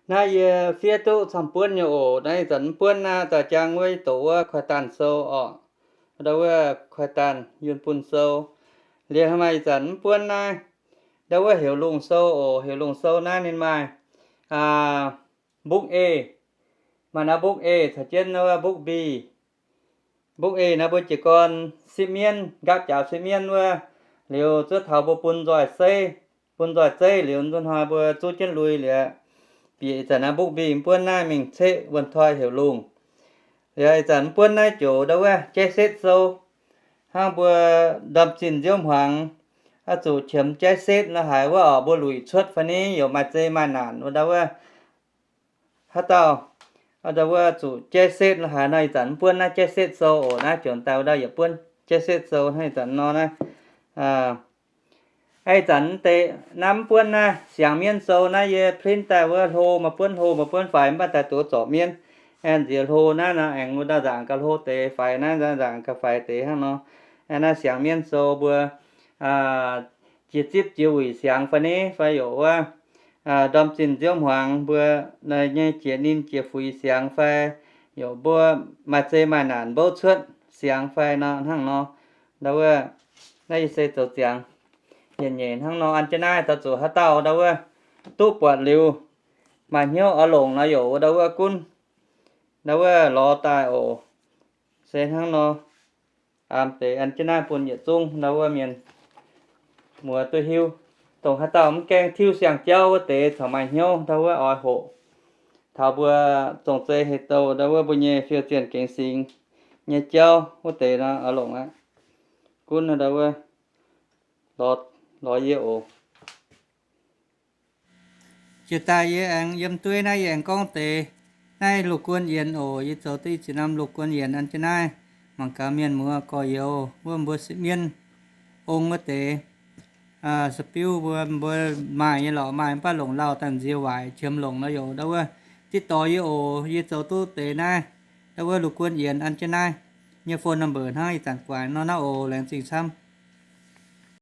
Naaiv yie fiev duqv camv-buonv nyei oc. Naaiv ih zanc mv buonv naaiv daaih jangx wuov doqc wuov Koiv Daanh sou orqc. Ndau wuov Koiv Daanh yunh bunh sou. Liuz maaih ih zanc mv buonv naaiv, ndau wuov heuc lungh sou oc. Heuc lungh sou naaiv ninh maaih mbungv eix, maaih naaiv mbungv eix caux jienv wuov mbungv mbi. Mbungv eix naaiv mbuo jiez gorn sipv mienv, nqaapv jaax sipv mienv wuov, liuz zuov taux mbuo bun nzoih zeiv, bun nzoih zeiv liuz nzunc hnoi mbuo zuqv jienv lui liuz, bieqc ih zanc naaiv mbungv mbi mv buonv naaiv mingh ceqv wuonh toi heuc lungh. Liuz ih zanc mv buonv naaiv joux ndau wuov jaiv setv sou, hnangv mbuo ndorm zinh nziouv hmuangx, zuqc qiemx jaiv setv la'haaix wuov orqc, mbuo luic cuotv fai ni, yaac maaih zei maaih naanc wuov ndau wuov haaix dauh, ndau wuov zuqc jaiv setv la'haaix nor, ih zanc mv buonv naaiv jaiv setv sou oc. Naaiv jomc daaih wuov ndau yietc buonv jaiv setv sou hnangv ih zanc nor naaiv. Ih zanc deix naaiv mv buonv naaiv siangx mienv sou naaiv yie print daaih wuov hlo maaih buonv, hlo maaih buonv faix, mv baac daaih duqv zorc mienv. Aengx nziex hlo naaiv nor aengx wuov ndau nzaangc ga'hlo deix faix naaiv, nzaangc ga'faix deix hnangv nor. Naaiv siangx mienv sou mbuo jiex zipv jiex wuic siangx fai ni, fai yaac wuov ndorm zinh nziouv hmuangx mbuo nyei jiex ninh jiex fuix siangx fai yaac mbuo maaih zei maaih naanc mbouv cuotv siangx fai nor hnangv nor. Ndau wuov naaiv yie se zoux ziangx yietc nyeic hnangv nor. An jienv naaiv daaih zuqc haaix dauh ndau wuov duqv buatc liuz maaih hnyouv oix longc nor yaac ndau wuov gunv ndau wuov lorz daaih oc. Se hnangv nor, aam deix an jienv naaiv bun yietc zungv ndau wuov mienh muoz duqv hiuv. Dongh haaix dauh mv gaengh tiuv siang-jauv wuov deix corc maaih hnyouv ndau wuov oix hoqc taux mbuo zong zei heh douh ndau wuov mbuo nyei fiou zienh gengx singx nyei jauv wuov deix nor oix longc aqv. Gunv ndau wuov lorz yie oc. Jiex daaih yie aengx yiem dueiv naaiv yie aengx gorngv deix naaiv loz-guon yienx oc. Yie zoux duqv i ziex norm loz-guon yienx an jienv naaiv mangc gaax mienh muoz gorx-youz wuov mbuo sipv mienv ong wuov deix sapiuv mbuo, mbuo maaih nyei lorqc, maaih mv baac longc lauh daaih nziex waaic qiemx longc nor yaac ndau wuov diqv dorh yie oc. Yie zoux duqv deix naaiv ndau wuov loz-guon yienx an jienv naaiv nyei phone number hnangv ih zanc guaix nor naaiv oc. Laengz zingh camv.